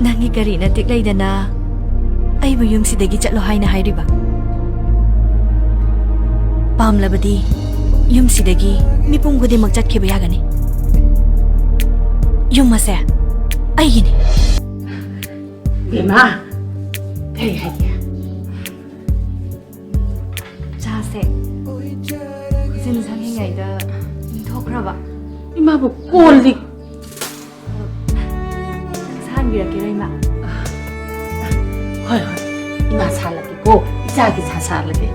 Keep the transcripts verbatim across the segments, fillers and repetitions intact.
ꯅꯪꯒꯤ ꯀꯔꯤ ꯅꯇꯤꯛ ꯂꯩꯗꯅ ꯑꯩꯕꯨ ꯌꯨꯝꯁꯤꯗꯒꯤ ꯆꯠꯂꯣ ꯍꯥꯏꯅ ꯍꯥꯏꯔꯤꯕ? ꯄꯥꯝꯂꯕꯗꯤ ꯌꯨꯝꯁꯤꯗꯒꯤ ꯃꯤꯄꯨꯝ ꯈꯨꯗꯤꯡꯃꯛ ꯆꯠꯈꯤꯕ ꯌꯥꯒꯅꯤ꯫ ꯌꯨꯝ ꯑꯁꯦ ꯑꯩꯒꯤꯅꯤ꯫ ꯕꯦꯝꯃ, ꯀꯔꯤ ꯍꯥꯏꯒꯦ? ꯆꯥꯁꯦ꯫ ꯈꯨꯖꯤꯟ ꯁꯪꯉꯤꯉꯩꯗ ꯏꯪꯊꯣꯛꯈ꯭ꯔꯕ꯫ ꯏꯃꯥꯕꯨ ꯀꯣꯜ ꯂꯤꯛ꯫ ꯅꯪ ꯁꯥꯍꯟꯕꯤꯔꯛꯀꯦꯔꯥ, ꯏꯃꯥ? ꯍꯣꯏ, ꯍꯣꯏ꯫ ꯏꯃꯥ ꯁꯥꯍꯜꯂꯒꯦꯀꯣ꯫ ꯏꯆꯥꯒꯤ ꯁꯥ ꯁꯥꯍꯜꯂꯒꯦ꯫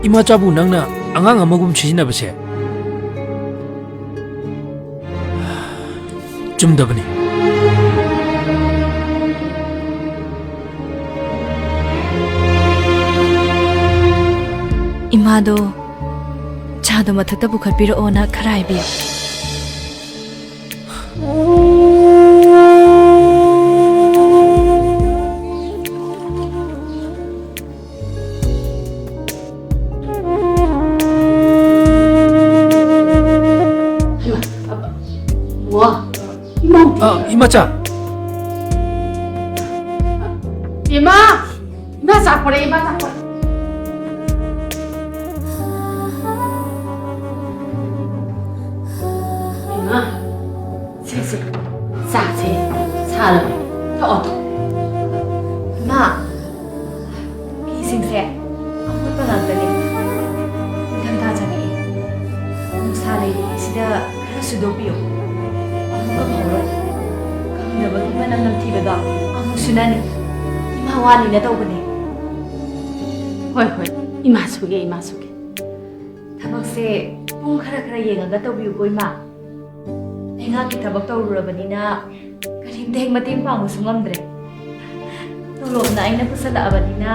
ꯏꯃꯥꯆꯥꯕꯨ ꯅꯪꯅ ꯑꯉꯥꯡ ꯑꯃꯒꯨꯝ ꯁꯤꯖꯤꯟꯅꯕꯁꯦ ꯆꯨꯝꯗꯕꯅꯤ꯫ ꯏꯃꯥꯗꯣ ꯆꯥꯗꯣ ꯃꯊꯛꯇ ꯄꯨꯈꯠꯄꯤꯔꯛꯑꯣꯅ ꯈꯔ ꯍꯥꯏꯕꯤꯌꯨ꯫ ꯍꯩꯃꯥ, ꯑꯕ-, ꯋꯥ, ꯏꯃꯧꯗꯤ? ꯑ, ꯏꯃꯥꯆꯥ꯫ ꯏꯃꯥ! ꯏꯃꯥ ꯆꯥꯛ ꯄꯨꯔꯛꯑꯦ, ꯏꯃꯥ ꯆꯥꯛ ꯄꯨꯔꯛꯑꯦ꯫ ꯏꯃꯥ, ꯁꯦ, ꯁꯦ, ꯆꯥꯛꯁꯦ ꯁꯥꯔꯕꯅꯦ꯫ ꯊꯛꯑꯣ, ꯊꯛꯑꯣ꯫ ꯏꯃꯥ, ꯐꯤꯁꯤꯡꯁꯦ ꯑꯃꯣꯠꯄ ꯉꯥꯛꯇꯅꯦ꯫ ꯅꯤꯡꯊꯝꯊꯥ ꯆꯪꯉꯛꯑꯦ꯫ ꯅꯨꯡꯁꯥ ꯂꯩꯔꯤꯉꯩꯁꯤꯗ ꯈꯔ ꯁꯨꯗꯣꯛꯄꯤꯌꯨ꯫ ꯑꯃꯨꯛꯀ ꯐꯧꯔꯣꯏ꯫ ꯀꯪꯗꯕꯒꯤ ꯃꯅꯝ ꯅꯝꯊꯤꯕꯗꯣ ꯑꯃꯨꯛ ꯁꯨꯅꯅꯤ꯫ ꯏꯃꯥ ꯋꯥꯅꯤꯅ ꯇꯧꯕꯅꯦ꯫ ꯍꯣꯏ, ꯍꯣꯏ꯫ ꯏꯃꯥ ꯁꯨꯒꯦ, ꯏꯃꯥ ꯁꯨꯒꯦ꯫ ꯊꯕꯛꯁꯦ ꯄꯨꯡ ꯈꯔ ꯈꯔ ꯌꯦꯡꯉꯒ ꯇꯧꯕꯤꯌꯨꯀꯣ, ꯏꯃꯥ꯫ ꯂꯩꯉꯥꯛꯀꯤ ꯊꯕꯛ ꯇꯧꯔꯨꯔꯕꯅꯤꯅ ꯀꯔꯤꯝꯇ ꯍꯦꯛ ꯃꯇꯦꯡ ꯄꯥꯡꯕꯁꯨ ꯉꯝꯗ꯭ꯔꯦ꯫ ꯇꯣꯂꯣꯞꯅ ꯑꯩꯅ ꯄꯨꯁꯜꯂꯛꯑꯕꯅꯤꯅ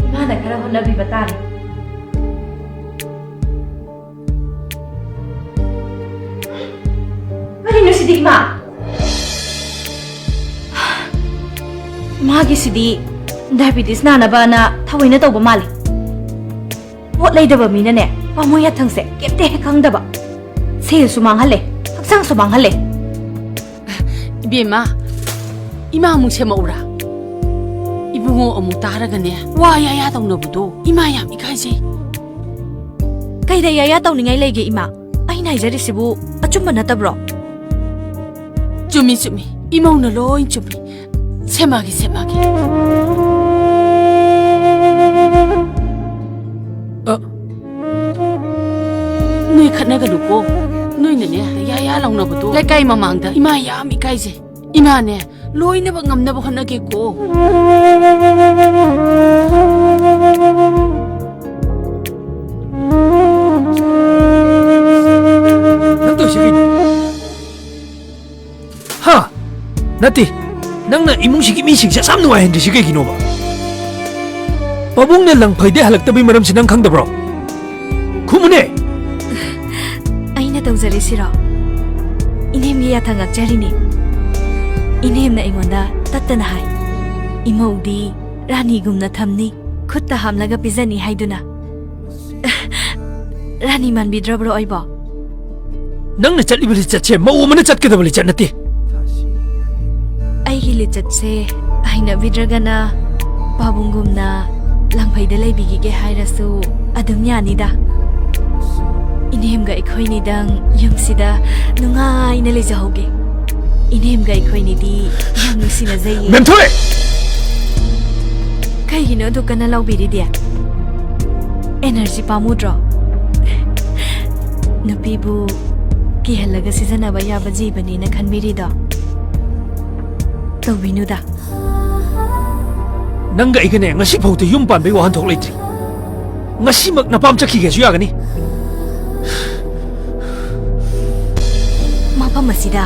ꯏꯃꯥꯅ ꯈꯔ ꯍꯣꯠꯅꯕꯤꯕ ꯇꯥꯔꯦ꯫ ꯀꯔꯤꯅꯣ ꯁꯤꯗꯤ, ꯏꯃꯥ? ꯏꯃꯥꯒꯤꯁꯤꯗꯤ ꯗꯥꯏꯕꯤꯇꯤꯁ ꯅꯥꯅꯕꯅ ꯊꯑꯣꯏꯅ ꯇꯧꯕ ꯃꯥꯜꯂꯤ꯫ ꯑꯣ, ꯂꯩꯗꯕ ꯃꯤꯅꯅꯦ, ꯄꯥꯃꯨ ꯌꯥꯊꯪꯁꯦ ꯀꯩꯝꯇ ꯍꯦꯛ ꯈꯪꯗꯕ꯫ ꯁꯦꯜꯁꯨ ꯃꯥꯡꯍꯜꯂꯦ, ꯍꯛꯆꯥꯡꯁꯨ ꯃꯥꯡꯍꯜꯂꯦ꯫ ꯏꯕꯦꯝꯃ, ꯏꯃꯥ ꯑꯃꯨꯛ ꯁꯦꯝꯃꯛꯎꯔꯥ? ꯏꯕꯨꯡꯉꯣ ꯑꯃꯨꯛ ꯇꯥꯔꯒꯅꯦ, ꯋꯥ ꯌꯥꯌꯥ ꯇꯧꯅꯕꯗꯣ ꯏꯃꯥ ꯌꯥꯝ ꯏꯀꯥꯏꯖꯩ꯫ ꯀꯩꯗ ꯌꯥꯌꯥ ꯇꯧꯅꯤꯡꯉꯥꯏ ꯂꯩꯒꯦ, ꯏꯃꯥ? ꯑꯩꯅ ꯍꯥꯏꯖꯔꯤꯁꯤꯕꯨ ꯑꯆꯨꯝꯕ ꯅꯠꯇꯕ꯭ꯔꯣ? ꯆꯨꯝꯃꯤ, ꯆꯨꯝꯃꯤ꯫ ꯏꯃꯧꯅ ꯂꯣꯏ ꯆꯨꯝꯃꯤ꯫ ꯁꯦꯝꯃꯒꯦ, ꯁꯦꯝꯃꯒꯦ꯫ ꯑ, ꯅꯣꯏ ꯈꯠꯅꯒꯅꯨꯀꯣ꯫ ꯅꯣꯏꯅꯅꯦ, ꯌꯥ ꯌꯥ ꯂꯥꯎꯅꯕꯗꯣ ꯂꯩꯀꯥꯏ ꯃꯃꯥꯡꯗ ꯏꯃꯥ ꯌꯥꯝ ꯏꯀꯥꯏꯖꯩ꯫ ꯏꯃꯥꯅꯦ, ꯂꯣꯏꯅꯃꯛ ꯉꯝꯅꯕ ꯍꯣꯠꯅꯒꯦꯀꯣ꯫ ꯅꯪ ꯇꯧꯔꯤꯁꯦ ꯀꯩꯅꯣ? ꯍꯥ? ꯅꯠꯇꯦ, ꯅꯪꯅ ꯏꯃꯨꯡꯁꯤꯒꯤ ꯃꯤꯁꯤꯡꯁꯦ ꯑꯁꯥꯝ ꯅꯨꯡꯉꯥꯏꯍꯟꯗ꯭ꯔꯤꯁꯤ ꯀꯩꯒꯤꯅꯣꯕ? ꯄꯥꯕꯨꯡꯅ ꯂꯪꯐꯩꯗꯩ ꯍꯜꯂꯛꯇꯕꯩ ꯃꯔꯝꯁꯤ ꯅꯪ ꯈꯪꯗꯕ꯭ꯔꯣ? ꯈꯨꯝꯃꯨꯅꯦ! ꯑꯩꯅ ꯇꯧꯖꯔꯤꯁꯤꯔꯣ? ꯏꯅꯦꯝꯒꯤ ꯌꯥꯊꯪ ꯉꯥꯛꯆꯔꯤꯅꯤ꯫ ꯏꯅꯦꯝꯅ ꯑꯩꯉꯣꯟꯗ ꯇꯠꯇꯅ ꯍꯥꯏ, "ꯏꯃꯧꯗꯤ ꯔꯥꯅꯤꯒꯨꯝꯅ ꯊꯝꯅꯤ, ꯈꯨꯠꯇ ꯍꯥꯝꯂꯒ ꯄꯤꯖꯅꯤ" ꯍꯥꯏꯗꯨꯅ꯫ ꯔꯥꯅꯤ ꯃꯥꯟꯕꯤꯗ꯭ꯔꯕ꯭ꯔꯣ ꯑꯩꯕꯣ? ꯅꯪꯅ ꯆꯠꯂꯤꯕ ꯂꯤꯆꯠꯁꯦ ꯃꯧ ꯑꯃꯅ ꯆꯠꯀꯗꯕ ꯂꯤꯆꯠ ꯅꯠꯇꯦ꯫ ꯑꯩꯒꯤ ꯂꯤꯆꯠꯁꯦ ꯍꯩꯅꯕꯤꯗ꯭ꯔꯒꯅ ꯄꯥꯕꯨꯡꯒꯨꯝꯅ ꯂꯪꯐꯩꯗ ꯂꯩꯕꯤꯈꯤꯒꯦ ꯍꯥꯏꯔꯁꯨ ꯑꯗꯨꯝ ꯌꯥꯅꯤꯗ꯫ ꯏꯅꯦꯝꯒ ꯑꯩꯈꯣꯏꯅꯤꯗꯪ ꯌꯨꯝꯁꯤꯗ ꯅꯨꯡꯉꯥꯏꯅ ꯂꯩꯖꯍꯧꯒꯦ꯫ ꯏꯅꯦꯝꯒ ꯑꯩꯈꯣꯏꯅꯤꯗꯤ ꯌꯥꯝ ꯅꯨꯡꯁꯤꯅꯖꯩꯌꯦ꯫ ꯃꯦꯝꯊꯣꯏ! ꯀꯩꯒꯤꯅꯣ ꯑꯗꯨꯛ ꯀꯟꯅ ꯂꯥꯎꯕꯤꯔꯤꯗꯤ? ꯑꯦꯅꯔꯖꯤ ꯄꯥꯝꯃꯨꯗ꯭ꯔꯣ? ꯅꯨꯄꯤꯕꯨ ꯀꯤꯍꯜꯂꯒ ꯁꯤꯖꯤꯟꯅꯕ ꯌꯥꯕ ꯖꯤꯕꯅꯦꯅ ꯈꯟꯕꯤꯔꯤꯗꯣ? ꯇꯧꯕꯤꯅꯨꯗ꯫ ꯅꯪꯒ ꯑꯩꯒꯅꯦ, ꯉꯁꯤ ꯐꯥꯎꯗ ꯌꯨꯝ ꯄꯥꯟꯕꯩ ꯋꯥꯍꯟꯊꯣꯛ ꯂꯩꯇ꯭ꯔꯤ꯫ ꯉꯁꯤꯃꯛ ꯅꯄꯥꯝ ꯆꯠꯈꯤꯒꯦꯁꯨ ꯌꯥꯒꯅꯤ꯫ ꯃꯐꯝ ꯑꯁꯤꯗ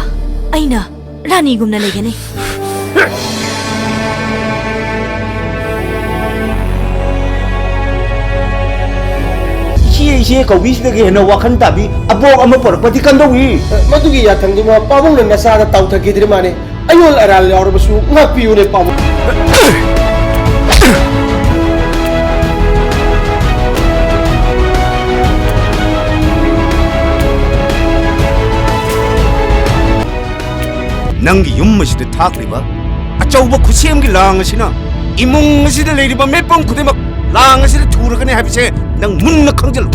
ꯑꯩꯅ ꯔꯥꯅꯤꯒꯨꯝꯅ ꯂꯩꯒꯅꯤ꯫ ꯏꯆꯦ, ꯏꯆꯦ ꯀꯧꯕꯤꯁꯤꯗꯒꯤ ꯍꯦꯟꯅ ꯋꯥꯈꯜ ꯇꯥꯕꯤ ꯑꯕꯣꯛ ꯑꯃ ꯄꯣꯔꯛꯄꯗꯤ ꯀꯝꯗꯧꯏ? ꯃꯗꯨꯒꯤ ꯌꯥꯊꯪꯗꯨꯃ ꯄꯥꯕꯨꯡꯅ ꯅꯆꯥꯗ ꯇꯥꯎꯊꯈꯤꯗ꯭ꯔꯤ ꯃꯥꯅꯦ꯫ ꯑꯌꯣꯜ ꯑꯔꯥꯜ ꯌꯥꯎꯔꯕꯁꯨ ꯉꯥꯛꯄꯤꯌꯨꯅꯦ, ꯄꯥꯕꯨꯡ꯫ ꯅꯪꯒꯤ ꯌꯨꯝ ꯑꯁꯤꯗ ꯊꯥꯛꯂꯤꯕ ꯑꯆꯧꯕ ꯈꯨꯠꯁꯦꯝꯒꯤ ꯂꯥꯡ ꯑꯁꯤꯅ ꯏꯃꯨꯡ ꯑꯁꯤꯗ ꯂꯩꯔꯤꯕ ꯃꯤꯄꯨꯝ ꯈꯨꯗꯤꯡꯃꯛ ꯂꯥꯡ ꯑꯁꯤꯗ ꯊꯨꯔꯒꯅꯤ ꯍꯥꯏꯕꯁꯦ ꯅꯪ ꯃꯨꯟꯅ ꯈꯪꯖꯤꯜꯂꯨ꯫